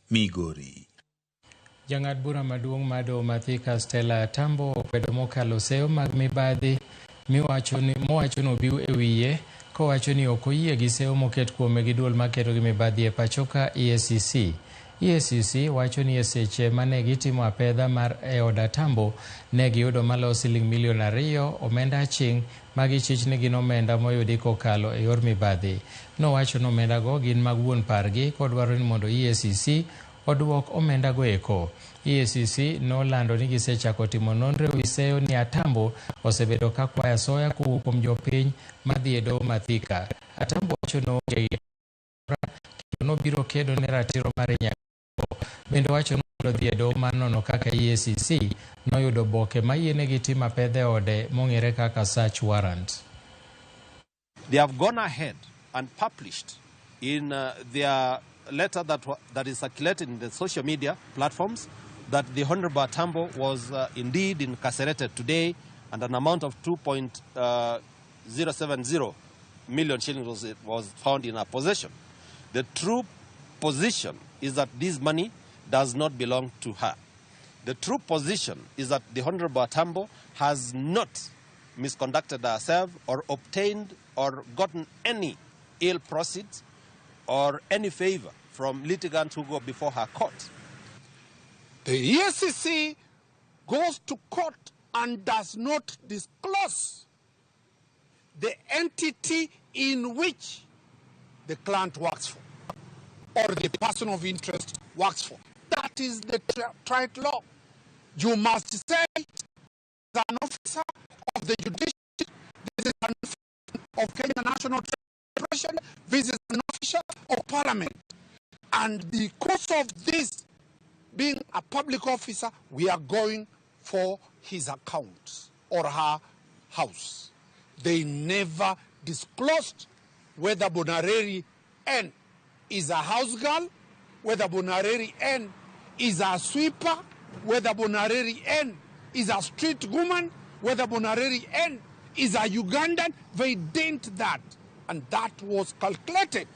Migori. Jang'ad bura maduong' mar doho ma Thika Stella Atambo okwedo mokalo seyo mag mibadhi miwacho ni mowacho ni obiw e wiye kowacho ni ok oyie gi seyo moket kuome gi duol makedo gi mibadhi e pachoka EACC. EACC wacho ni e seche mane gitimo apedha mar e od Atambo ne giyudo maloyo siling milion 2 omenda aching' ma gichich ni gin omenda moyudi kokalo e yor mibadhi. Nowacho ni omendago gin mag wuon pargi kodwaro ni mondo EACC oduok omendago eko. EACC nolando ni gisechako timo nonro ewi seyo ni Atambo osebedo ka kwayo asoya kowuok kuom jopiny madhi e doho ma Thika. Atambo wacho ni oonge gi kendo nobiro kedo ne ratiro mare nyaka. Bende wacho ni obiro dhi e doho mar nono kaka EACC noyudo oboke mayienegi timo apedha e ode mong'ere kaka search warrant. They have gone ahead and published in their letter that is circulated in the social media platforms that the Honorable Atambo was indeed incarcerated today, and an amount of 2.070 million shillings was found in her possession. The true position is that this money does not belong to her. The true position is that the Honorable Atambo has not misconducted herself or obtained or gotten any ill proceeds or any favor from litigants who go before her court. The EACC goes to court and does not disclose the entity in which the client works for or the person of interest works for. That is the trite law. You must say, an officer of the judiciary, this is an officer of Kenya National Corporation, this is an officer of parliament. And because of this being a public officer, we are going for his accounts or her house. They never disclosed whether Bonareri N is a house girl, whether Bonareri N is a sweeper, whether Bonareri N is a street woman, whether Bonareri N is a Ugandan. They didn't that. And that was calculated.